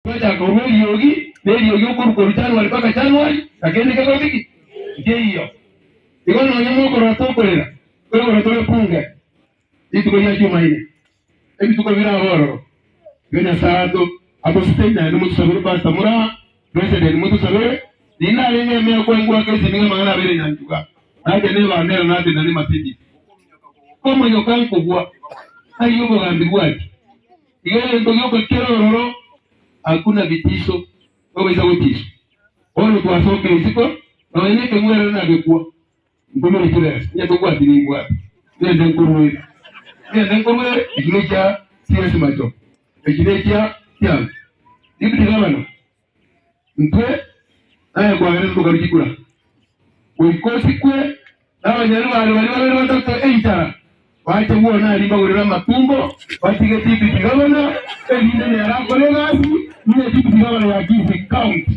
Twachaka korwa eriogi, na eriogi okorwa korwa January mpaka January, na kende kegote ki? Nkeiyo. Igo nonya mokorora tokorera, toigoro tore punge rituko ria Jumaine, ebituko birabe ororo. Igo Nyasae ato atosesenie naende motusabere Pastor Muraha, President motusabere, riria narenge emea kwengwaka esimi ng'a amang'ana abeire nyanchuga, nacha nebandera natenda ne Mercedes. Komonyoka nkogwa, ayio obogambi bwaki? Iga egento gioka kere ororo, hakuna vitisho, tobaisa gotiswa. Bono twasokire isiko, nonya nekeng'werero nagekwa, nkomere chibesa, onye tobwati nimbwate, ngende nkoruere, ngende nkoruere, eki nekia CS Machogu, eki nekia kiango. Deputy Governor, Intwe naye kwagerete tokarua chikura, goika osikwe nabanyani baria baria babere batato enchara, bache bwona aria mbagorere amatumbo, batige deputy governor, erinde nere akore egasi buna deputy governor ya Kisii County.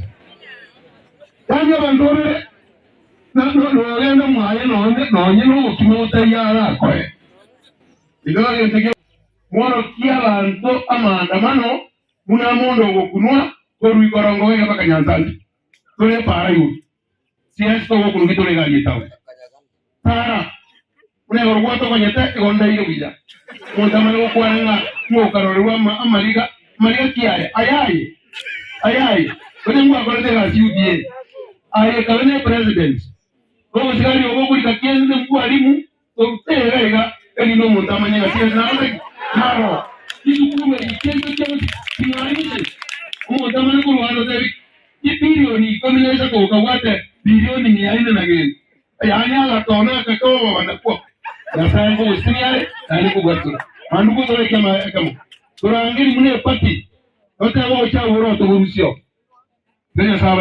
Yaani abanto babere nogenda mwaye nonye nonye nobokima otaiyo arakore. Igo egento kia mworokia abanto amaandamano Buna omonto ogokunwa korwa ikorongo goika mpaka nyansancha, tore epaara igoro, siasi togokunwa ki tore egari etaoni. Tara, buna igoro gwatokonyete, igo ndaire buya. Omonto amanye gokwana ng'a ng'a okarorerwa ama amariga, amariga ki aya? Ayaye, ayaye, onye ngwakorete egasi UDA, aye kabe ne president, obosigari obo okorika kiense mbwarimu, Torute iga iga, erinde omonto amanye ng'a siasi narote ki? Naro. Chisukuru echi chiaito chionsi ching'anyise. Omonto amanye korwa ande otebi, Chibilioni ikomi na isato okabwate bilioni mia ine na gento. Yaani agatona akake oboba nakwo. Nyasae nkogosesenia are, naende nkobwatura. Manduko tore ekiama ekemo. Torangeri buna epati, totebe ogochia igoro otoborusia oo. Tiga Nyasae abe.